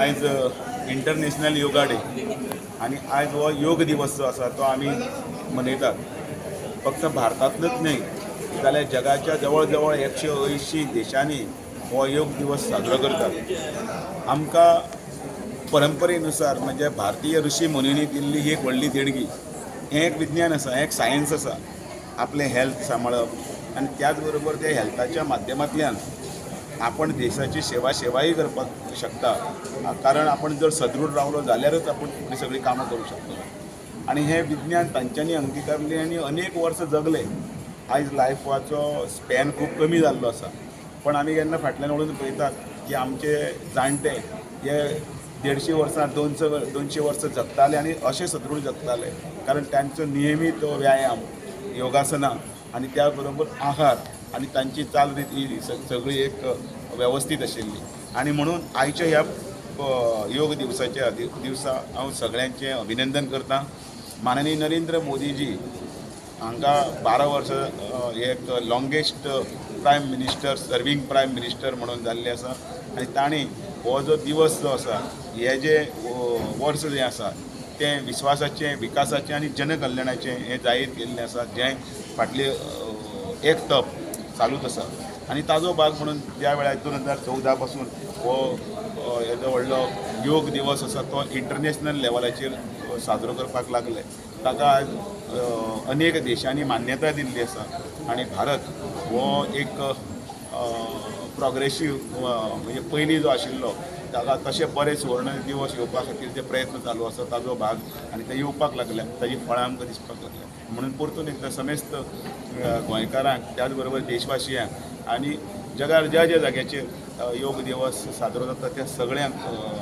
आयज international yoga day आनी आयज हो योग दिवस जो आसा तो आमी मनयतात. फक्त भारतांतूच न्हय जाल्यार जगाच्या जवळ जवळ 180 देशांनी हो योग दिवस साजरो करतात. आमकां परंपरेनुसार, म्हणजे भारतीय ऋषी मुनींनी दिल्ली ही एक व्हडली देणगी. हें एक विज्ञान आसा, हें एक सायन्स आसा. आपलें हेल्थ सांबाळप आनी त्याच बरोबर त्या हेल्थाच्या माध्यमांतल्यान आपण देशाची सेवाय करपाक शकता, कारण आपण जर सदृढ रावलो जाल्यारच आपण फुडली सगळीं कामां करूंक शकतलो. आनी हें विज्ञान तांच्यांनी अंगिकारलें आनी अनेक वर्सां जगले. आयज लायफाचो स्पॅन खूब कमी जाल्लो आसा, पण आमी केन्ना फाटल्यान वळून पळयतात की आमचे जाणटे हे 150 वर्सां, 200 वर्सां जगताले आनी अशे सदृढ जगताले, कारण तांचो नियमीत व्यायाम, योगासनां आनी त्या बरोबर आहार आनी तांची चालरीत ही सगळी एक वेवस्थीत आशिल्ली. आनी म्हणून आयच्या ह्या योग दिवसाच्या दिवसा हांव सगळ्यांचें अभिनंदन करता. माननीय नरेंद्र मोदीजी हांकां 12 वर्सां एक longest prime minister, serving prime minister म्हणून जाल्ले आसा. आनी तांणी हो जो दिवस जो आसा, हे जे वर्स जें आसा तें विस्वासाचें, विकासाचें आनी जनकल्याणाचें हें जाहीर केल्लें आसा, जें फाटले एक तप चालूच आसा. आनी ताजो भाग म्हणून ज्या वेळार 2014 पासून हो येदो व्हडलो योग दिवस आसा तो इंटरनॅशनल लेवलाचेर साजरो करपाक लागले. ताका आज अनेक देशांनी मान्यताय दिल्ली आसा आनी भारत हो एक प्रोग्रेसीव, म्हणजे पयलीं जो आशिल्लो ताका तशें बरें सुवर्ण दिवस येवपा खातीर जे प्रयत्न चालू आसा ताजो भाग, आनी ते येवपाक लागल्या, ताजी फळां आमकां दिसपाक लागल्या. म्हणून परतून एकदां समेस्त गोंयकारांक, त्याच बरोबर देशवासियांक आनी जगार ज्या ज्या जाग्याचेर योग दिवस साजरो जाता त्या सगळ्यांक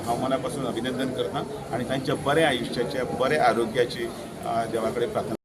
हांव मना पासून अभिनंदन करता आनी तांच्या बऱ्या आयुश्याच्या, बऱ्या आरोग्याची देवा कडेन प्रार्थना.